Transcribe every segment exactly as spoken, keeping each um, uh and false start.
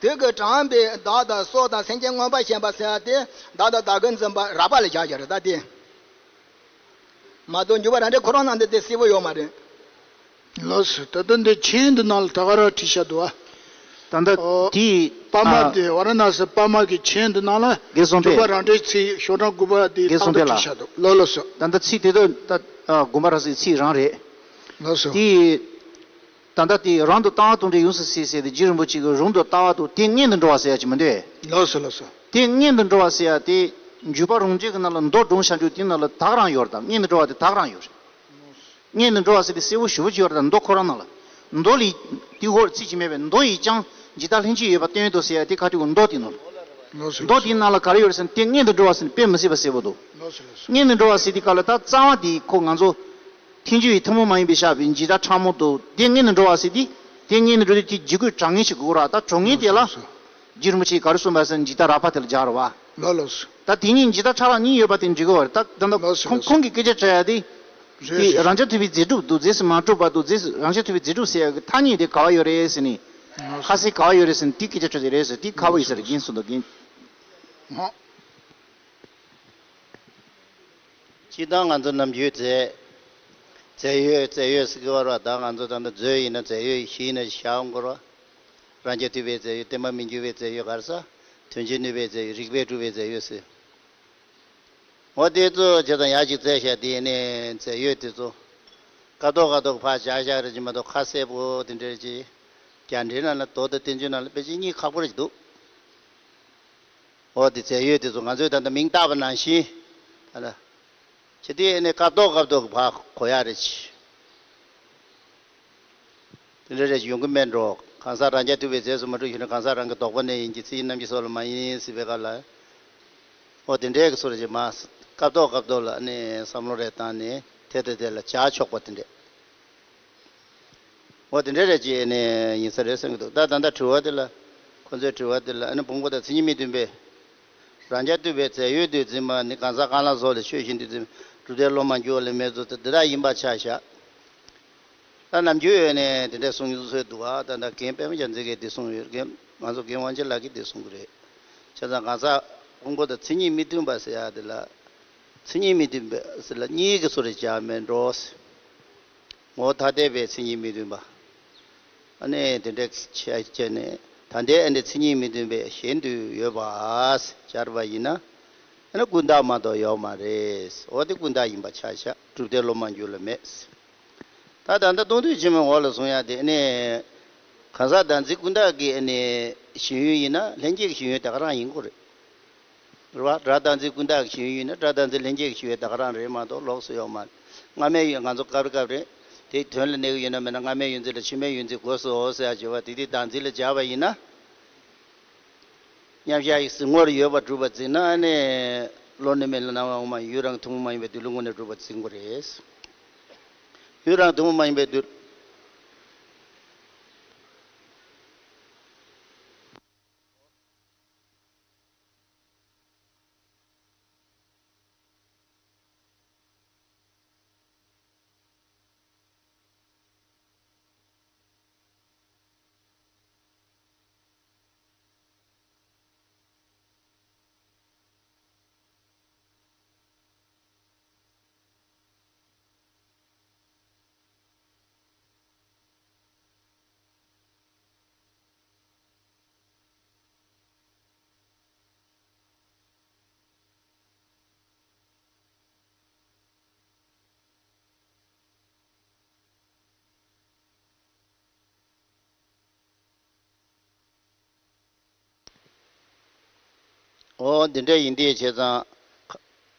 དུས་ཀྱི་གྲངས་པའི་བདག་དང་སྲོག་དང་སེམས་ཅན་མངོན་པར་ཞེན་པ་ཟེར་ཡ་དེ་བདག་དང་བདག་གི་འཛིན་པ་རགས་པ་ལ་བཞག་བཞག་རེད་ད་དེ། མ་གཏོགས་འཇུག་པ་རང་འགྲེལ་ཁོ་རང་ནང་དུ་དེ་གསལ་པོ་ཡོད་མ་རེད། ལགས་སོ། ད་ལྟ་འདི་མཆན་འདི་ནང་ལ་ད་ག་རང་བྲིས་བཞག་འདུག་ཨ། ད་ལྟ་ཨོ། དེའི་པར་མ་ཨ། དེ་ཝ་ར་ཎ་སི་པར་མ་གི་མཆན་འདི་ནང་ལ་དགེ་སོང་འཇུག་པ་པས་རང་འགྲེལ་ཚིག་ཤོག་གྲངས་དགུ་པ་དེའི་དགེ་སོང་པས་ལ་བྲིས་བཞག་འདུག་ལགས་ལགས་སོ། ད་ལྟ་ཚིག་དེ་དག་ད་ཨ། དགོངས་པ་རབ་གསལ་གྱི་ཚིག་རང་རེད། ལགས་སོ། དེའི་ད་ལྟ་དེ་རང་དུ་ལྟ་བ་དང་འབྲེལ་ཡོངས་སུ་གསལ་ཟེར་ཏེ་རྗེ་རིན་པོ་ཆེ་གིས་རང་དུ་ལྟ་བ་དང་དེ་མངོན་དུ་འགྲོ་བ་ཟེར་ཡ་ཅིག་མི་འདུག་གས། ལགས་སོ་ལགས་སོ། དེ་མངོན་དུ་འགྲོ་བ་ཟེར་ཡ་དེ་འཇུག་པ་རང་རྒྱུད་ཀྱི་ནང་ལ་མདོ་སྒྲུབ་བྱ་རྒྱུ་དེ་ནང་ལ་དག་རང་ཡོད་རེད་དམ། མངོན་དུ་འགྲོ་བ་དེ་དག་རང་ཡོད་རེད། མངོན་དུ་འགྲོ་བ་ཟེར་དེ་གསལ་པོ་ཞུ་བ་རེད་དམ། མདོ་ཁོ་རང་ནང་ལ་མདོ་ལས་དེ་ཧོར་ཚིག་ཅིག་མེད་པས་མདོ་ཡི་ཀྱང་ཇི་ལྟར་ལྷན་ཅིག་ཡོད་པ་སྟོན་དོ་ཟེར་ཡ་དེ་ག་དུས་མདོ་དེ་ནང་ལ། ལགས་སོ། མདོ་དེའི་ནང་ལ་ག་རེ་ཡོད་རེད་ཟེར་ན་དེ་མངོན་དུ་འགྲོ་བ་ཟེར་ནས་དཔེ་མི་སྲིད་པ་གསལ་པོ་འདུག་ལགས་སོ་ལགས་སོ། མངོན་དུ་འགྲོ་བ་ཟེར་དེ་ག་ལ་ད་རྩ་བ་དེ་ཁོ་ང་ཚོ་ཐལ་འགྱུར་བའི་ཐུན་མོང་མ་ཡིན་པའི་ཤར་བའི་འཇིག་ལྟ་ཕྲ་མོ་དང་དེ་མངོན་དུ་འགྲོ་བ་ཟེར་དེ། དེ་མངོན་དུ་འགྲོ་དུས་དེ་ཇི་དགོས་གྲངས་ངེས་ཤིག་དགོས་ར། ད་གྲངས་ངེས་དེ་ལ། ལགས་སོ། རྗེ་རིན་པོ་ཆེས་ག་རེ་གསུངས་པ་ཟེར་ན་འཇིག་ལྟ་རགས་པ་དེ་ལ་སྦྱར་བ། ལགས་ལགས་སོ། ད་དེ་གཉིས་འཇིག་ལྟ་ཕྲ་རགས་གཉིས་ཡོད་པ་དེ་འགྲིག་གི་བ་རེད། ད་ད་ལྟ་ལགས་སོ་ཁོང་ལགས་སོ། ཁོང་གིས་སྐད་ཆ་དྲི་ཡ་དེ། རེད་དེ་རེད། རང་རྐྱ་ཐུབ་པའི་རྫས་གྲུབ་དང་རྫས་སུ་མ་གྲུབ་པ་དང་རྫས་སུ་རང་རྐྱ་ཐུབ་པའི་རྫས་གྲུབ་ཟེར་ཡ་གི་ཐ་སྙད་དེ་ག་བ་ཡོད་རེད་ཟེར་ནས། ལགས་སོ། ཁ་གསལ་ག་བ་ཡོད་རེད་ཟེར་ནས་དེ་སྐད་ཆ་དྲི་ཡ་རེད་ཟེར། དེ་ཁག་པོ་ཡིན་ས་རེད། རྒན་གསུངས་འདུག་རྒན། ཧོ། སྤྱིར་བཏང་ང་ཚོ་ནམ་རྒྱུན་རྫས། རྫས་ཡོད་རྫས་ཡོད་ཟེར་གི་བ་ར། ད་ང་ཚོ་ད་ལྟ་མཛོད་ཡིན་ན་རྫས་ཡོད། གཞི་ཡིན་ན་བཞག་འོང་གི་ར། རང་རྐྱ་ཐུབ་པའི་རྫས་ཡོད། བརྟན་པར་མི་འགྱུར་བའི་རྫས་ཡོད། ག་རེ་ཟ། དོན་བྱེད་ནུས་པའི་རྫས་ཡོད། རིགས་པས་གྲུབ་པའི་རྫས་ཡོད་ཟེར། འོ་དེ་ཚོ་བྱས་ཙང་ཡར་ཅིག་བཙལ་བཞག་དེ་ནས་རྫས་ཡོད་དེ་ཚོ། ཀ་ཏོག་ཀ་ཏོག་ཕར་བཞག་བཞག་རེད་ཅེས་མ་གཏོགས་ཁ་གསལ་པོ་དེ་འདྲ་ཅིག་རྒྱ་འགྲེལ་ནང་ལ་མདོ་དང་བསྟན་བཅོས་ནང་ལ་དཔེ་ཅིག་གཉིས་ཁག་པོ་རེ་ཅིག་འདུག་འོ་དེ་རྫས་ཡོད་དེ་ཚོ་ང་ཚོས་ད་ལྟ་མིང་བཏགས་པ་ནང་བཞིན། ད་ལ། ཅི་སྟེ་ནི་སྐབས་ཐོག་སྐབས་ཐོག་གི་བར་གོ་ཡ་རེད། དེ་འདྲ་རེད་ཡོང་གི་མེད་འགྲོ། གང་ཟག་རང་རྐྱ་ཐུབ་པའི་རྫས་སུ་མ་གྲུབ་ཞུ་ན་གང་ཟག་རང་གི་ལྡོག་པ་ནས་ཡིན་གྱི་ཚིག་རྣམ་འགྱུར་སོགས་ལ་མ་ཡིན་ཟེར་བའི་སྐབས་ལ། འོ་དེ་འདྲའི་གི་ཚོར་གྱི་མ། སྐབས་ཐོག་སྐབས་ཐོག་ལ་ནི་བསམ་བློ་རེ་བཏང་ནས་དེ་དང་དེ་ལ་བྱ་ཆོག་པ་དེ་འདྲས། འོ་དེ་འདྲ་རེད་ཅེས་ནས་ཡིན་ས་རེད་བསམ་གྱི་འདུག་ད་ད་ལྟ་དྲི་བ་དེ་ལ། ཁོ་ཚོའི་དྲི་བ་དེ་ལ་ཨ་ནི་ཕུང་པོ་དང་མཚན་ཉིད་མི་མཐུན་པའི། རང་རྐྱ་ཐུབ་པའི་རྫས་ཡོད་དུ་འཛིན་པ་ནི་གང་ཟག་གང་ལ་སོགས་ལ་ཆོས་བཞིན་དུ་འཛིན་པའི་གྲུབ་མཐས་བློ་མ་འགྱུར་བ་ལས་མེད་ཚུལ་དེ་འདི་དག་ཡིན་པར་ཆ་བཞག་ད་ནམ་རྒྱུན་ཡོད་ནས་དེ་འདྲ་གསུང་ཡོང་སྲོལ་འདུག་ཨ། ད་ལྟ་རྒན་པད་མ་རྒྱལ་མཚན་གྱིས་དེ་གསུངས་ཡོད། རྒན་ང་ཚོ་རྒན་དབང་ཆེན་ལགས་ཀྱིས་དེ་གསུང་གི་རེད། བྱས་ཙང་གང་ཟག་ཕུང་པོ་དང་མཚན་ཉིད་མི་མཐུན་པ་ཟེར་ཡ་དེ་ལ། མཚན་ཉིད་མི་མཐུན་པ་ཟེར་ལ་གཉིས་ཀྱི་ཚོ་རེ་བྱ་མེད་འགྲོ། ངོ་བོ་ཐ་དད་པའི་མཚན་ཉིད་མི་མཐུན་པ། ཨ་ནི་དེ་འདྲ་བྱས་བྱས་ནས་ད་ལྟའི་ཨ་ནི་མཚན་ཉིད་མི་མཐུན་པའི་གཞན་དུ་ཡོད་པ་སྦྱར་བ་ཡིན་ན། ཨ་ནི་ཀུན་བརྟགས་མ་གཏོགས་ཡོད་མ་རེད། འོ་དེ་ཀུན་བརྟགས་ཡིན་པ་ཆ་བཞག་གྲུབ་མཐས་བློ་མ་འགྱུར་ལ་མེད། ད་ད་ལྟ་སྟོང་ཐུན་ཆེན་མོའི་འོག་ལ་གསུང་ཡ་དེ་ཨ་ནི། གང་ཟག་བདག་འཛིན་ཀུན་བརྟགས་ཀྱི་ཨ་ནི་ཞེན་ཡུལ་ཡིན་ན་ལྷན་སྐྱེས་ཀྱི་ཞེན་ཡུལ་དེ་ག་རང་ཡིན་དགོས་རེད། རེད་བ། སྒྲ་བདག་འཛིན་ཀུན་བརྟགས་ཀྱི་ཞེན་ཡུལ་ཡིན་ན་སྒྲ་བདག་འཛིན་ལྷན་སྐྱེས་ཀྱི་ཞེན་ཡུལ་དེ་ག་རང་རེད་མ་གཏོགས་ལོགས་སུ་ཡོད་མ་རེད། སྔ་མའི་ཡུལ་ང་ཚོ་སྐབས་རེ་སྐབས་རེ་དེའི་དོན་ལ་གནས་ཀྱི་ཡོད་ན་མེད་ན་སྔ་མའི་ཡུལ་འཛིན་ལ་ཕྱི་མའི་ཡུལ་འཛིན་དགོས་སོ་ཟེར་ཡ་བརྗོད་པ་དེ་དེ་བདག་འཛིན་ལ་སྦྱར་བ་ཡིན་ན། མཉམ་གཞག་ཡིད་གཟིགས་ངོར་ཡོད་པར་གྲུབ་པར་འཛིན་ན་ཨ་ནི། བློ་ནི་མེད་ལ་སྣང་བ་ངོ་མ་ཡིན། ཡུལ་རང་ཐུན་མོང་མ་ཡིན་པའི་དུས་ལ་དངོས་གནས་གྲུབ་པར་འཛིན་དགོས་རེད། ཡུལ་རང་ཐུན་མོང་མ་ཡིན་པའི་དུས། འོ་འདི་འདྲ་ཡིན་དུས་བྱས་ཙང་།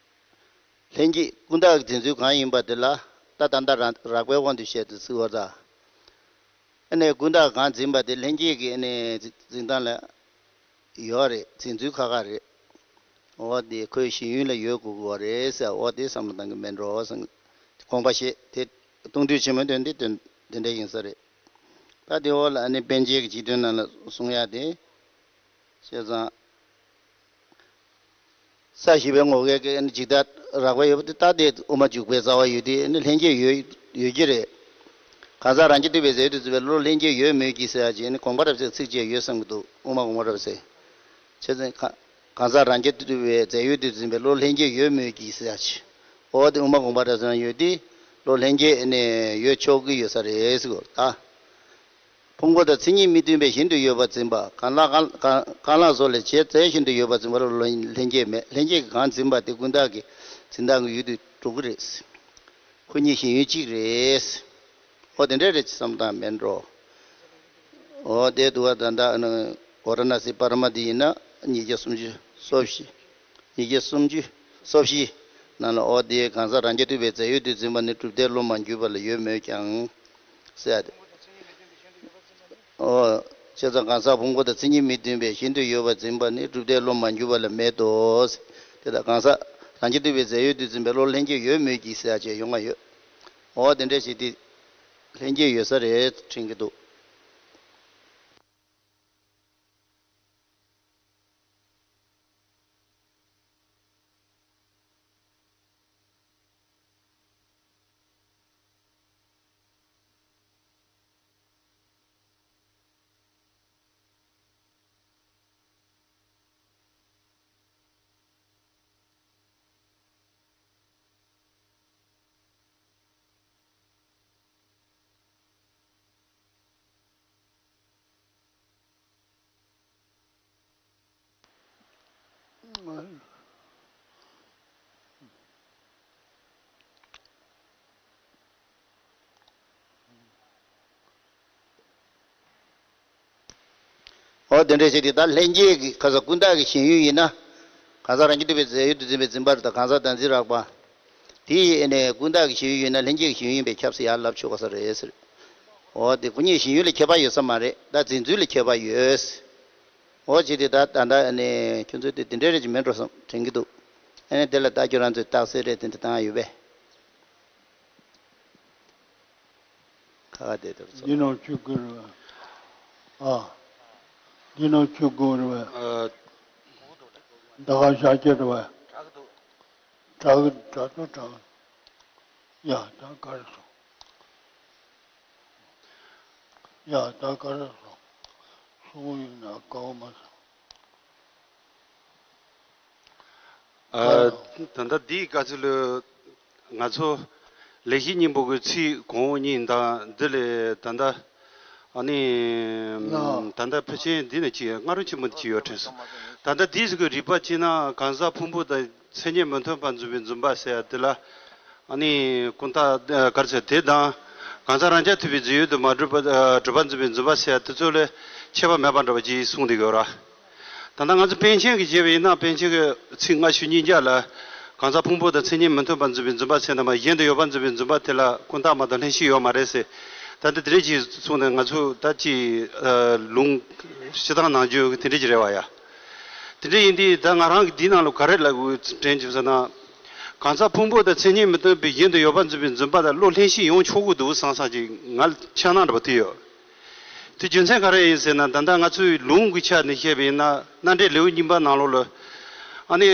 ལྷན་སྐྱེས་ཀུན་བརྟགས་ཀྱི་འཛིན་ཚུལ་གང་ཡིན་པ་དེ་ལ་ད་ད་ལྟ་རང་རགས་པའི་དབང་དུ་བྱས་ཏེ་བརྩི་བ་དང་། ཨ་ནི་ཀུན་བརྟགས་གང་འཛིན་པ་དེ་ལྷན་སྐྱེས་ཀྱི་ཨ་ནི་འཛིན་སྟངས་ལ་ཡོད་རེད། འཛིན་ཚུལ་ཁག་ཁག་རེད། འོ་དེ་ཁོའི་ཞེན་ཡུལ་ལ་ཡོད་དགོས་ཀྱི་ཡོད་རེད་ཟེར། འོ་དེ་བསམ་བློ་གཏང་གི་མེད་འགྲོ་བསམ། དགོངས་པ་བཞེས་དེ་སྟོང་ཐུན་ཆེན་མོའི་དོན་དེ་དོན་དེ་འདྲ་ཡིན་ས་རེད། ད་དེ་འོག་ལ་ཨ་ནི་པཎ་ཆེན་གྱི་སྤྱི་དོན་ནང་ལ་གསུང་ཡ་དེ། བྱས་ཙང་། ས་བཞི་པའི་ངོ་སྐལ་གྱི་ཨ་ནི་འཇིག་ལྟ་རགས་པ་ཡོད་པ་དེ་ལྟ་སྟེ་དབུ་མ་འཇུག་པའི་རྩ་བ་ཡོད་དེ་ཨ་ནི་ལྷན་སྐྱེས་ཡོད་ཡོད་ཀྱི་རེད། གང་ཟག་རང་རྐྱ་ཐུབ་པའི་རྫས་ཡོད་དུ་འཛིན་པ་བློ་ལྷན་སྐྱེས་ཡོད་མོད་ཀྱི་ཟེར་ཡ་ཅིག་ནི་དགོངས་པ་རབ་གསལ་ཚིགས་བཅད་ཡོད་བསམ་གྱི་འདུག་དབུ་མ་དགོངས་པ་རབ་གསལ། བྱས་ཙང་གང་གང་ཟག་རང་རྐྱ་ཐུབ་པའི་རྫས་ཡོད་དུ་འཛིན་པའི་བློ་ལྷན་སྐྱེས་ཡོད་མོད་ཀྱི་ཟེར་ཡ་ཅིག་འོ་དེ་དབུ་མ་དགོངས་པ་རབ་གསལ་ན་ཡོད་དེ། བློ་ལྷན་སྐྱེས་ནི་ཡོད་ཆོག་གི་ཡོད་ས་རེད་ཟེར་གོ་ད། ཕུང་པོ་དང་མཚན་ཉིད་མི་མཐུན་པའི་བཞིན་དུ་ཡོད་པར་འཛིན་པ་གང་ལགས་གང་གང་གང་ལགས་སོགས་ལས་བྱས་རྫས་བཞིན་དུ་ཡོད་པར་འཛིན་པ་ལ་ལྷན་སྐྱེས་མེད། ལྷན་སྐྱེས་ཀྱིས་གང་འཛིན་པ་དེ་ཀུན་བརྟགས་ཀྱི་འཛིན་སྟངས་ཀྱི་ཡུལ་དུ་འགྲོ་གི་རེད། ཁོ་གཉིས་ཞེན་ཡུལ་གཅིག་རེད། འོ་དེ་འདྲ་རེད་བསམ་སྟངས་མེད་འགྲོ། འོ་དེ་དུ་བ་ད་ལྟ་ཨ་ནི་ཝཱ་ར་ཎ་སིའི་པར་མ་དེ་ཡིན་ན་ཉིས་བརྒྱ་སུམ་ཅུ་སོ་བཞི། ཉིས་བརྒྱ་སུམ་ཅུ་སོ་བཞི་ནང་ལ་འོ་དེའི་གང་ཟག་རང་རྐྱ་ཐུབ་པའི་རྫས་ཡོད་དུ་འཛིན་པ་ནི་གྲུབ་མཐས་བློ་མ་འགྱུར་བ་ལ་ཡོད་མོད་ཀྱང་། ཟེར་ཡ་དེ། འོ། བྱས་ཙང་གང་ཟག་ཕུང་པོ་དང་མཚན་ཉིད་མི་མཐུན་པའི་བཞིན་དུ་ཡོད་པར་འཛིན་པ་ནི་གྲུབ་མཐས་བློ་མ་འགྱུར་བ་ལ་མེད་དོ། དེ་ལྟར་གང་ཟག་རང་རྐྱ་ཐུབ་པའི་རྫས་ཡོད་དུ་འཛིན་པའི་བློ་ལྷན་སྐྱེས་ཡོད་མོད་ཀྱི་ཟེར་ཡ་ཅིག་ཡོང་བ་ཡོད། འོ་དེ་འདྲ་ཞིག་དེ། ལྷན་སྐྱེས་ཡོད་ས་རེད་དྲན་གྱི་འདུག་འོ་དེ་འདྲ་བྱས་ཏེ་ད་ལྷན་སྐྱེས་ཀྱི་ག་ས་ཀུན་བརྟགས་ཀྱི་ཞེན་ཡུལ་ཡིན་ན། གང་ཟག་རང་རྐྱ་ཐུབ་པའི་རྫས་ཡོད་དུ་འཛིན་པའི་འཛིན་པ་དང་གང་ཟག་བདག་འཛིན་རགས་པ། དེ་ཡི་ནས་ཀུན་བརྟགས་ཀྱི་ཞེན་ཡུལ་ཡིན་ན་ལྷན་སྐྱེས་ཀྱི་ཞེན་ཡུལ་ཡིན་པས་ཁྱབ་ཟེར་ཡར་ལབ་ཆོག་ག་ས་རེད་ཟེར། འོ་དེ་ཁོ་གཉིས་ཞེན་ཡུལ་ལ་ཁྱད་པར་ཡོད་ས་མ་རེད་ད་འཛིན་ཚུལ་ལ་ཁྱད་པར་ཡོད། འོ་བྱས་ཏེ་ད་ད་ལྟ་ནས་ཁྱོད་ཚོས་དེ་དེ་འདྲའི་རེད་ཅིག་མིན་འགྲོ་བསམ་དྲན་གྱི་འདུག་ཨ་ནི་དེ་ལ་ད་ཁྱོད་རང་ཚོས་རྟགས་གསལ་རེད་དེ་འདྲ་བཏང་ཡོད་པས། ཁ་ཁ་བསྡད་དེར་ཚོ། འདི་ནང་ཆུ་དགོས་རེད་བ། ཨ། འདི་ནང་ཆུ་དགོས་རེད་བ། ཨ། ད་ག་ཤ་སྐྱེ་རེད་བ། དྲག་དྲག་ཏུ་དྲག་ཡ་ད་ག་རེ་སོང་། ཡ་ད་ག་རེ་སོང་། སོང་ཡིན་ན་དཀའ་བ་མ་སོང་། ཨ། ད་ལྟ་འདིའི་བཀའ་ཚོད་ལ་ང་ཚོ་ལེགས་བཤད་སྙིང་པོ་གི་ཚིག་གོང་འོག་གཉིས་དང་འདི་ལས་ད་ལྟ་ཨ་ནི་ལ། ད་ལྟ་ཕལ་ཆེར་འདི་ནས་ཅིག་སྔ་རོལ་ཆེན་པོ་འདི་ཅིག་ཡོད་དྲན་སོང་། ད་ལྟ་འདིའི་ཟིག་གི་རིགས་པ་ཅིག་ན་གང་ཟག་ཕུང་པོ་དང་མཚན་ཉིད་མི་མཐུན་པར་འཛིན་པའི་འཛིན་པ་ཟེར་ཡ་འདི་ལ་ཨ་ནི་ཀུན་བརྟགས་ག་རེ་ཟེར་དེ་དང་གང་ཟག་རང་རྐྱ་ཐུབ་པའི་རྫས་ཡོད་དུ་མ་གྲུབ་པ་གྲུབ་པར་འཛིན་པའི་འཛིན་པ་ཟེར་ཡ་དེ་ཚོ་ལ་ཁྱད་པར་མེད་པ་འདྲ་བ་ཅིག་གསུངས་བསྡད་ཡོད་ར། ད་ལྟ་ང་ཚོ་པཎ་ཆེན་གྱིས་བྱས་པ་ཡིན་ན་པཎ་ཆེན་གྱི་ཚིག་ལྔ་ཞུ་ཉིས་བརྒྱ་ལ་གང་ཟག་ཕུང་པོ་དང་མཚན་ཉིད་མི་མཐུན་པར་འཛིན་པའི་འཛིན་པ་ཟེར་ན་མ་གཞན་དུ་ཡོད་པར་འཛིན་པའི་འཛིན་པ་དེ་ལ་ཀུན་བརྟགས་མ་གཏོགས་ལྷན་སྐྱེས་ཡོད་མ་རེད་ཟེར། ད་ལྟ་དེ་འདྲས་ཅིག་གསུངས་ནས་ང་ཚོ་ད་ཅིག་ལུང་སྤྱི་བཏང་ནང་རྒྱུད་དེ་འདྲས་ཅིག་རེད་བ་ཡ། དེ་འདྲས་ཡིན་དུས་ད་ང་རང་གི་འདིའི་ནང་ལ་ག་རེ་ལབ་དགོས་དྲན་གྱི་ཟེར་ན། གང་ཟག་ཕུང་པོ་དང་མཚན་ཉིད་མི་མཐུན་པའི་གཞན་དུ་ཡོད་པར་འཛིན་པའི་འཛིན་པ་དང་བློ་ལྷན་སྐྱེས་ཡོང་ཆོག་གི་འདུག་བསམ་བསམ་ཅིག་ང་ལ་འཆར་སྣང་འདྲ་པོ་དེ་ཡོད། དེ་རྒྱུ་མཚན་ག་རེ་ཡིན་ཟེར་ན་ད་ལྟ་ང་ཚོའི་ལུང་གི་ཆ་ནས་བཤད་པ་ཡིན་ན་རྣམ་འགྲེལ་ལེའུ་གཉིས་པ་ནང་ལོགས་ལ་ཨ་ནི་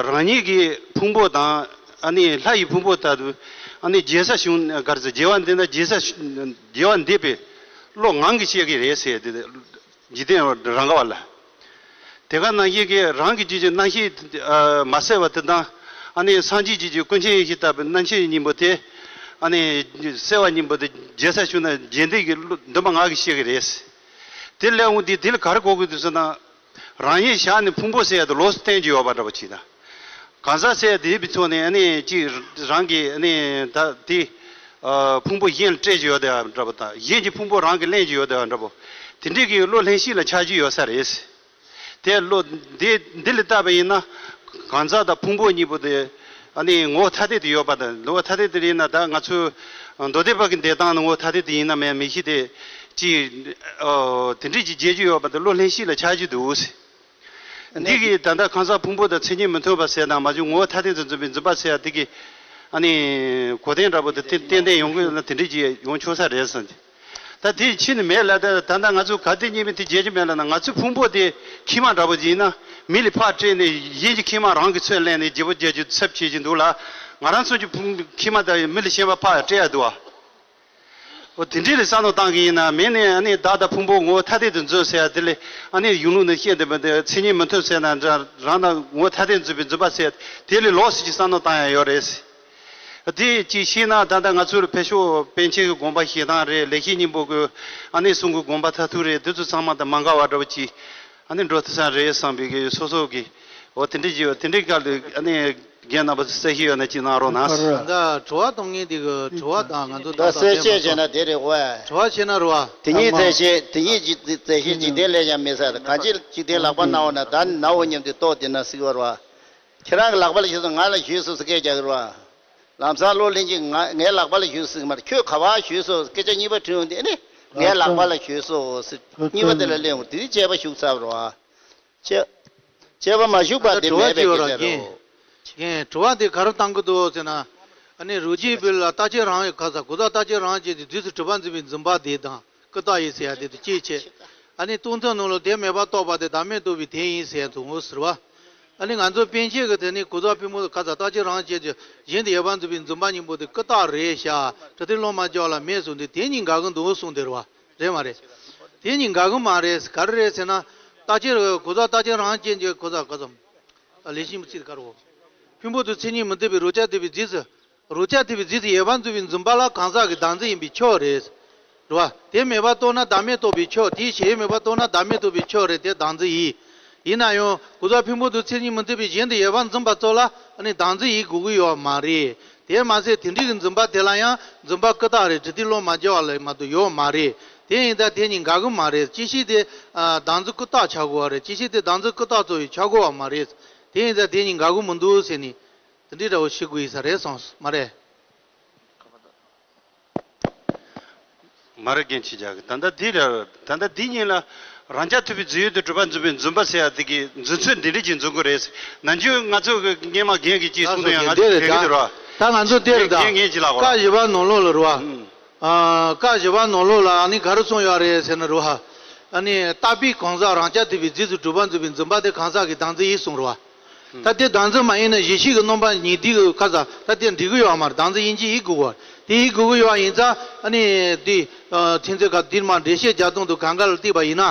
རང་ཉིད་ཀྱི་ཕུང་པོ་དང་ཨ་ནི་ལྷ་ཡི་ཕུང་པོ་ལྟ་བུ་ཨ་ནི་རྒྱལ་ས་བྱུང་ག་རེ་ཟེར་རྒྱལ་བ་འདས་ན་རྒྱལ་ས་རྒྱལ་བ་འདས་པའི་བློ་ངང་གིས་སྐྱེ་གི་རེད་ཟེར་དེ་འཇིག་རྟེན་རང་ག་བ་ལ། དེ་ག་ནང་བཞིན་གྱི་རང་གི་རྒྱུད་ཀྱི་རྣམ་ཤེས་མ་གསལ་བ་དེ་དང་ཨ་ནི་སངས་རྒྱས་རྒྱུད་ཀྱི་ཀུན་མཁྱེན་ཡེ་ཤེས་ལྟ་བུའི་རྣམ་ཤེས་གཉིས་པོ་དེ་ཨ་ནི་གསལ་བ་གཉིས་པོ་དེ་རྒྱལ་ས་བྱུང་ན་རྒྱལ་འདོད་ཀྱི་བློ་འདུན་པ་ངག་གིས་བཤད་ཀྱི་རེད། དེ་ལས་འོང་དུས་དེ་ལ་ག་རེ་གོ་དགོས་འདུག་ཟེར་ན། རང་ཉིད་བཞག་ནས་ཕུང་པོ་ཟེར་ཡ་དེ་ལོགས་སུ་བསྟན་གྱི་ཡོད་པ་འདྲ་པོ་ཅིག་དང་། གང་ཟག་ཟེར་ཡ་དེ་བའི་ཐོག་ནས་ཨ་ནི་ཅིག་རང་གི་ཨ་ནི་ད་དེ་ཕུང་པོ་གཞན་ལ་སྤྲད་ཀྱི་ཡོད་དེ་འདྲ་པོ་དང་གཞན་གྱི་ཕུང་པོ་རང་གིས་ལེན་གྱི་ཡོད་དེ་འདྲ་པོ། དེ་འདྲའི་གི་བློ་ལྷན་སྐྱེས་ལ་ཆགས་ཀྱི་ཡོད་ས་རེད། དེ་བློ་འདི་འདི་ལ་བལྟས་པ་ཡིན་ན་གང་ཟག་དང་ཕུང་པོ་གཉིས་པོ་དེ་ཨ་ནི་ངོ་བོ་ཐ་དད་དུ་ཡོད་པ་དང་ངོ་བོ་ཐ་དད་དུ་ཡིན་ན་ད་ང་ཚོའི་མདོ་སྡེ་པ་གི་འདོད་སྟངས་ནི་ངོ་བོ་ཐ་དད་དུ་ཡིན་ན་མེད་མི་ཤེས་ཏེ་ཅི་ཨོ་དེ་འདྲས་ཀྱི་བརྗོད་རྒྱུ་ཡོད་པ་དེ་བློ་ལྷན་སྐྱེས་ལ་ཆགས་ཀྱི་འདུག་འདི་གིས་ད་ལྟ་གང་ཟག་ཕུང་པོ་དང་མཚན་ཉིད་མི་མཐུན་པ་ཟེར་དང་མ་བྱུང་ངོ་བོ་ཐ་དད་དུ་འཛིན་པའི་འཛིན་པ་ཟེར་ཡ་དེ་གི་ཨ་ནི་གོ་དོན་འདྲ་པོ་དེ་ཏན་ཏན་ཡོང་གི་ཡོད་ན་དེ་འདྲས་ཀྱི་ཡོང་ཆོག་ས་རེད་བསམ་གི། ད་དེ་ཕྱི་ནས་མེད་ལ་ད་ད་ལྟ་ང་ཚོ་ག་དེ་རྙེད་མིན་དེ་བརྗེད་ཀྱི་མེད་ལ་ན་ང་ཚོའི་ཕུང་པོ་དེ་མཁལ་མ་འདྲ་པོ་ཡིན་ན་མི་ལ་ཕར་སྤྲད་ནས་གཞན་གྱི་མཁལ་མ་རང་གི་ཚོད་ལེན་ནས་བརྗེ་པོ་བརྒྱབ་རྒྱུ་ཚབ་བྱེད་ཀྱི་འདུག་ལ། ང་རང་ཚོ་གི་ཕུང་མཁལ་མ་དང་མི་ལ་གཞན་པ་ཕར་སྤྲད་ཡ་འདུག་ཨ། འོ་དེ་འདྲའི་ལ་བསམ་བློ་བཏང་གི་ཡིན་ན་མེད་ནས་ཨ་ནི་བདག་དང་ཕུང་པོ་ངོ་བོ་ཐ་དད་དུ་འཛིན་ཟེར་ཡ་དེ་ལས་ཨ་ནི་གཞུང་ལུགས་ནས་བཤད་བསྡད་པ་དེ་མཚན་ཉིད་མི་མཐུན་ཟེར་ན་འདྲ་རང་དང་ངོ་བོ་ཐ་དད་འཛིན་པའི་འཛིན་པ་ཟེར་དེ་ལས་ལོགས་སུ་ཅིག་བསམ་བློ་བཏང་ཡ་ཡོད་རེད། དེ་ཅིག་ཤེས་ན་ད་ལྟ་ང་ཚོར་ཕེབས་ཤོག་པཎ་ཆེན་གྱི་དགོངས་པ་བཞེས་སྟངས་རེད། ལེགས་བཤད་སྙིང་པོ་གི་ཨ་ནི་གསུང་གི་དགོངས་པ་མཐར་ཐུག་རེད། དེ་ཚོ་ཚང་མ་དང་མ་འགལ་བ་འདྲ་བོ་ཅིག་ཨ་ནི་འགྲོ་ཐུབ་ས་རེད་བསམ་པའི་གི་སོ་སོ་གི་འོ་དེ་འདྲ་ཅིག་ཡོད། དེ་འདྲའི་སྐབས་ལ་ཨ་ནི་རྒན་རྣམ་པ་ཚོ་གསལ་བཤད་ཡོད་ན་ཅིག་གནང་རོགས་གནང་། ད་དྲི་བ་གཏོང་མཁན་དེ་གི་དྲི་བ་དང་ང་ཚོ་ད་ད་གསལ་བཤད་བྱས་ན་དེ་རེད་བ། དྲི་བ་བྱས་ན་རེད་བ། དེ་ཉིད་རྩད་བཤད་དེ་ཉིད་ཀྱི་རྩད་བཤད་འཇིག་རྟེན་ལས་ཀྱང་མི་གསལ། གང་ཅི་འཇིག་རྟེན་ལག་པ་ན་འོ་ན་ད་ནི་ན་འོ་སྙམ་དུ་རྟོག་དེ་ན་སྲིད་པར་བ། ཁྱེད་རང་གི་ལག་པ་ལ་ཞུས་སོང་། ང་ལ་ཞུས་སོང་ཟེར་སྐད་རྒྱག་གི་རེད་བ། ལམ་སང་བློ་ལྷིང་གིས་ང་ངའི་ལག་པ་ལ་ཞུས་སོང་ཟེར་གི་མ་རེད། ཁྱོད་ག་པར་ཞུས་སོང་ཟེར་སྐད་ཆ་གཉིས་པ་དྲིས་འོང་དུས་ཨ་ནི་ངའི་ལག་པ་ལ་ཞུས་སོང་ཟེར་གཉིས་པ་དེ་ལ་གླེང་འོང་དུས་དཔྱད་པ་ཞུགས་ཚར་བ་རེད་བ། དཔྱད་དཔྱད་པ་མ་ཞུགས་པ་དེ་མེད་པའི་སྐད་ཆ་རེད། རྒན་རྒན་དྲི་བ་དེ་ག་རེ་བཏང་གི་འདུག་ཟེར་ན། ཨ་ནི་རུ་སྐྱེས་བུ་ལ་རྟག་དཔྱད་རང་གི་ཁ་ས་གོ་ས་རྟག་དཔྱད་རང་བྱས་ཏེ་རྗེས་སུ་གྲུབ་པ་འཛིན་པའི་འཛིན་པ་དེ་དང་། ཀུན་བརྟགས་ཡིན་ཟེར་ཡ་དེ་དང་གཅིག་བྱས། ཨ་ནི་སྟོང་ཐུན་ནང་ལ་དེ་མེད་པར་རྟོགས་པ་དེ་བདག་མེད་རྟོགས་པའི་དེ་ཡིན་ཟེར་ཡ་འདུག་འོ་ཟེར་བ། ཨ་ནི་ང་ཚོ་པཎ་ཆེན་གྱི་དེ་ནི་གོ་ས་ཕུང་པོ་ཁ་ས་རྟག་དཔྱད་རང་བྱས་ཀྱི་གཞན་དུ་ཡོད་པར་འཛིན་པའི་འཛིན་པ་གཉིས་པོ་དེ་ཀུན་བརྟགས་རེད་ཤག་གྲུབ་མཐས་བློ་མ་འགྱུར་བ་ལ་མེད་གསུངས་ཏེ་དེ་གཉིས་འགལ་གྱི་འདུག་གསུངས་དེ་རེད་བ། རེད་མ་རེད། དེ་གཉིས་འགལ་གྱི་མ་རེད། ག་རེ་རེད་ཟེར་ན། རྟག་དཔྱད་གོ་ས་རྟག་དཔྱད་རང་བྱས་ཀྱི་གོ་ས་གོ་ས། ལེགས་བཤད་སྙིང་པོའི་ཚིག་ག་རེ་བ། ཕུང་པོ་དང་མཚན་ཉིད་མི་མཐུན་པའི་རང་རྐྱ་ཐུབ་པའི་རྗེས་སུ། རང་རྐྱ་ཐུབ་པའི་རྗེས་སུ་ཡོད་པར་འཛིན་པའི་འཛིན་པ་ལ་གང་ཟག་གི་བདག་འཛིན་ཡིན་པས་ཁྱབ་རེད། རེད་བ། དེ་མེད་པར་རྟོགས་ན་བདག་མེད་རྟོགས་པས་ཁྱབ། དེའི་གཞན་མེད་པར་རྟོགས་ན་བདག་མེད་རྟོགས་པས་ཁྱབ་རེད་དེ་བདག་འཛིན་ཡིན། ཡིན་ན་ཡང་གོ་ས་ཕུང་པོ་དང་མཚན་ཉིད་མི་མཐུན་པའི་གཞན་དུ་ཡོད་པར་འཛིན་པ་ཚོ་ལ་ཨ་ནི་བདག་འཛིན་ཡིན་དགོས་ཀྱི་ཡོད་མ་རེད། དེར་མ་ཟད་དེ་འདྲའི་གི་འཛིན་པ་དེ་ལ་ཡང་འཛིན་པ་ཀུན་བརྟགས་རེད། གྲུབ་མཐས་བློ་མ་འགྱུར་བ་ལ་མ་གཏོགས་ཡོད་མ་རེད། དེ་ཡིན་ཙང་དེ་གཉིས་འགལ་གྱི་མ་རེད། ཅི་ཞིག་དེ་བདག་འཛིན་ཀུན་བརྟགས་ཆགས་དགོས་པ་རེད། ཅི་ཞིག་དེ་བདག་འཛིན་ཀུན་བརྟགས་ཚོ་ཡི་ཆགས་དགོས་པ་མ་རེད། དེ་ཡིན་ཙང་དེ་གཉིས་འགལ་གྱི་མི་འདུག་ཟེར་ནས། དེ་འདྲའི་འདྲ་བོ་ཤེས་དགོས་ཡིན་ས་རེད་སོང་མ་རེད། མ་རེད་རྒན་ཆེ་རྒྱག་གི་ད་ལྟ་འདི་རེད། ད་ལྟ་འདི་གཉིས་ལ་རང་རྐྱ་ཐུབ་པའི་རྫས་ཡོད་དུ་གྲུབ་པ་འཛིན་པའི་འཛིན་པ་ཟེར་ཡ་འདི་གི་འཛིན་ཚུལ་འདི་འདྲ་ཅིག་འཛིན་དགོས་རེད། ནམ་རྒྱུན་ང་ཚོ་གི་སྔས་མ་རྒན་གྱིས་ཅིག་གསུངས་ནས་ང་ཚོ་འདི་རེད་ད། ད་ང་ཚོ་འདི་རེད་ད། རྒན་རྒན་གྱིས་ལབ་དགོས་ལ། བཀའ་བཞི་པ་ནང་ལོགས་ལ་རེད་བ། ཨ། བཀའ་བཞི་པ་ནང་ལོགས་ལ་ཨ་ནི་ག་རེ་གསུངས་ཡོད་རེད་ཟེར་ན་རེད་བ། ཨ་ནི་རྟག་པའི་གང་ཟག་རང་རྐྱ་ཐུབ་པའི་རྫས་སུ་གྲུབ་པར་འཛིན་པའི་འཛིན་པ་དེ་གང་ཟག་གི་བདག་འཛིན་ཡིན་གསུངས་རེད་བ། ད་དེ་བདག་འཛིན་མ་ཡིན་ན་གཞི་ཤེས་ཀྱི་རྣམ་པ་གཉིས་དེ་གི་ཁ་ས་ད་དེ་འགྲིག་གི་ཡོད་མ་རེད། བདག་འཛིན་ཡིན་གྱི་ཡིན་དགོས་པ་དེ་ཡིན་དགོས་ཀྱི་ཡོད་ཡིན་ཙང་ཨ་ནི་དེ་ཐེངས་ཚེ་ག་དེར་མ་འགྲེལ་བཤད་རྒྱག་སྟངས་དུ་གང་ག་ལ་བལྟས་པ་ཡིན་ན་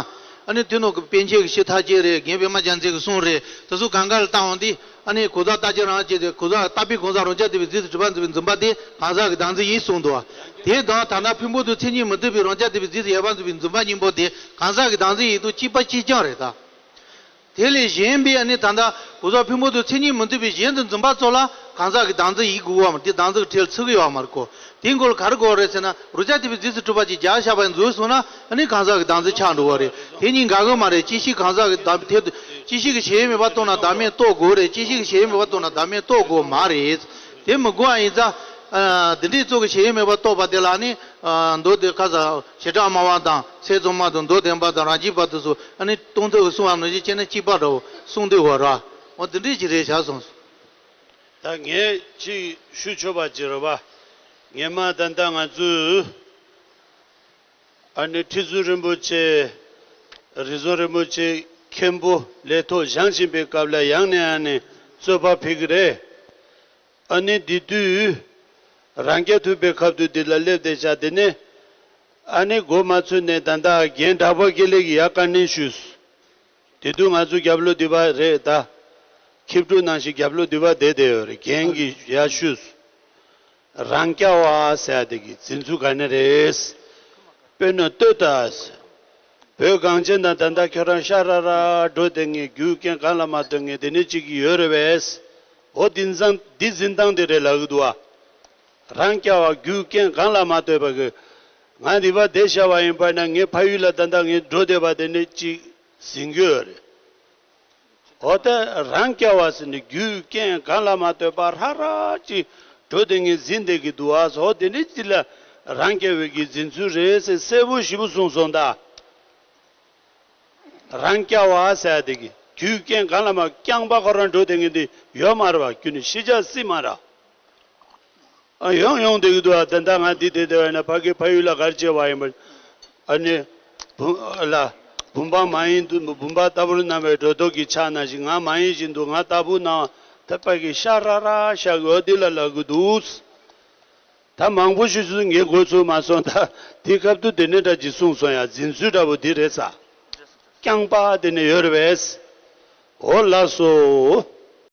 ཨ་ནི་དེ་ནང་གི་པཎ་ཆེན་གྱི་ཤེས་ཐག་བཅད་རེད། རྒན་པད་མ་རྒྱལ་མཚན་གྱི་གསུང་རེད། དེ་ཚོ་གང་ག་ལ་བལྟ་འོང་དུས་ཨ་ནི་གོ་ས་རྟག་དཔྱད་རང་བྱས་ཏེ་གོ་ས་རྟག་པའི་གང་ཟག་རང་རྐྱ་ཐུབ་པའི་རྫས་སུ་གྲུབ་པར་འཛིན་པའི་འཛིན་པ་དེ་གང་ཟག་གི་བདག་འཛིན་ཡིན་གསུངས་འདུག་བ། དེ་དང་ད་ལྟ་ཕུང་པོ་དང་མཚན་ཉིད་མི་མཐུན་པའི་རང་རྐྱ་ཐུབ་པའི་རྫས་སུ་ཡོད་པར་འཛིན་པའི་འཛིན་པ་གཉིས་པོ་དེ་གང་ཟག་གི་བདག་འཛིན་ཡིན་དང་གཅིག་པ་གཅིག་རྐྱང་རེད་ད། དེ་ལས་གཞན་པའི་ཨ་ནི་ད་ལྟ་གོ་ས་ཕུང་པོ་དང་མཚན་ཉིད་མི་མཐུན་པའི་གཞན་དུ་འཛིན་པ་ཚོ་ལ་གང་ཟག་གི་བདག་འཛིན་ཡིན་དགོས་པ་མ་དེ་བདག་འཛིན་གྱི་གྲལ་ཚུད་ཀྱི་ཡོད་མ་རེད་གོ། དེའི་མགོ་ལ་ག་རེ་དགོས་རེད་ཟེར་ན་རང་རྐྱ་ཐུབ་པའི་རྫས་སུ་གྲུབ་པ་ཅིག་རྒྱག་བཞག་པ་འཛུལ་སོང་ན་ཨ་ནི་གང་ཟག་གི་བདག་འཛིན་ཆགས་འགྲོ་བ་རེད། དེ་གཉིས་འགལ་གྱི་མ་རེད། ཅི་ཞིག་གང་ཟག་གི་བདག་དེ་ཅི་ཞིག་གི་གཞན་མེད་པར་རྟོགས་ན་བདག་མེད་རྟོགས་དགོས་རེད། ཅི་ཞིག་གི་གཞན་མེད་པར་རྟོགས་ན་བདག་མེད་རྟོགས་དགོས་མ་རེད། དེ་མི་དགོས་པ་ཡིན་ཙང་། ཨ། འདི་འདྲའི་ཚོགས་ཀྱི་གཞན་མེད་པར་རྟོགས་པ་དེ་ལ་ནི། ཨ། མདོ་སྡེ་ཁ་ས་བྱེ་བྲག་སྨྲ་བ་དང་ཚད་མཚོན་མ་དང་མདོ་སྡེ་པ་དང་རང་རྒྱུད་པ་དེ་ཚོ་ཨ་ནི་སྟོང་ཐུན་གྱི་གསུང་བ་ནང་བཞིན་བྱས་ན་གཅིག་པ་འདྲ་བོ་གསུང་འདུག་བ་ར། འོ་འདི་འདྲའི་ཅིག་རེད་བཞག་སོང་། ད་ངས་ཅིག་ཞུ་ཆོག་པ་ཅིག་རེད་པ། ངས་མ་ད་ལྟ་ང་ཚོས། ཨ་ནི་ཁྲི་ཟུར་རིན་པོ་ཆེ། རི་ཟུར་རིན་པོ་ཆེ་མཁན་པོ་ལས་ཐོག་བཞེངས་བཞིན་པའི་སྐབས་ལ་ཡང་ནས་ཡང་ནས་རྩོད་པ་ཕེབས་ཀྱི་རེད། ཨ་ནི་འདི་དུས་རང་རྐྱ་ཐུབ་པའི་ཁ་ཐུག་འདི་ལ་སླེབས་བསྡད་བཞག་དེ་ནས་ཨ་ནི་མགོ་མ་ཚོས་ནས་ད་ལྟ་རྒན་གྲགས་པ་དགེ་ལེགས་ཀྱིས་ཡར་བཀའ་འདྲི་ཞུས། དེ་དུས་ང་ཚོ་རྒྱབ་ལོགས་འདི་པ་རེད་ད། ཁྱི་ཕྲུག་ནང་བཞིན་རྒྱབ་ལོགས་འདི་པ་བསྡད་བསྡད་ཡོད་རེད། རྒན་གྱིས་ཡར་ཞུས། རང་རྐྱ་བ་ཟེར་ཡ་དེ་གི་འཛིན་ཚུལ་ག་ནས་རེད། དཔེར་ན་ལྟོས་དང་། བོད་གངས་ཅན་དང་ད་ལྟ་ཁྱོད་རང་ཤ་ར་ར་འགྲོ་བསྡད་མཁན་རྒྱུ་རྐྱེན་གང་ལ་མ་ལྟོས་མཁན་དེ་ནས་གཅིག་གི་ཡོད་རེད་པས། འོ་འདི་འཛིན་འདི་འཛིན་སྟངས་དེ་རེད་ལབ་གི་འདུག་བ། རང་རྐྱ་བ་རྒྱུ་རྐྱེན་གང་ལ་མ་ལྟོས་པ་གི། ང་འདི་པ་བསྡད་བཞག་པ་ཡིན་པ་ན་ངའི་ཕ་ཡུལ་ལ་ད་ལྟ་ངས་འགྲོ་བསྡད་པ་དེ་ནས་གཅིག་ཟིན་གྱི་ཡོད་རེད། འོ་ད་རང་རྐྱ་བ་ཟེར་ནས་རྒྱུ་རྐྱེན་གང་ལ་མ་ལྟོས་པར་ཧ་ར་ཅིག་འགྲོ་དེ་ངས་འཛིན་བསྡད་ཀྱི་འདུག་ཨ། འོ་དེ་ནི་ཅི་ལ་རང་རྐྱ་བའི་གི་འཛིན་ཚུལ་རེད་ཟེར་གསལ་པོ་ཞིབ་པོ་གསུངས་སོང་ད། རང་རྐྱ་བ་ཟེར་དེ་གི་རྒྱུ་རྐྱེན་གང་ལ་མ་རྐྱང་པ་ཁོ་རང་འགྲོ་དེ་ངས་འདི་ཡོད་མ་རེད་བ། རྒྱུ་ནི་ཤི་ཆ་སྲིད་མ་རེད། ཨ་ཡོང་ཡོང་བསྡད་ཀྱི་འདུག་ཨ། ད་ལྟ་ང་འདི་བསྡད་བསྡད་པ་ཡིན་ན་ཕ་གི་ཕ་ཡུལ་ལ་ག་རེ་བྱས་པ་ཡིན་པ། ཨ་ནི། བུ་ལ། བུམ་པ་མ་ཡིན་དུ་བུམ་པ་ལྟ་བུར་སྣང་བའི་སྒྲོ་འདོགས་ཀྱི་ཆ་ནང་བཞིན་ང་མ་ཡིན་བཞིན་དུ་ང་ལྟ་བུ་སྣང་བ་ད་ཕ་གི་ཤ་ར་ར་ཤ་གི་འོ་འདི་ལ་ལབ་ཀྱི་འདུག་ད་ ད་མང་པོ་ཞུ་ཚུལ་ངས་དགོས་ཚུལ་མ་སོང་། ད་དེ་སྐབས་དུ་དེ་ནས་འདྲ་ཅིག་གསུངས་སོང་ཡ། འཛིན་ཚུལ་འདྲ་པོ་འདི་རེད་ས། རྐྱང་པ་དེ་ནས་ཡོད་རེད་པས། འོ་ལགས་སོ།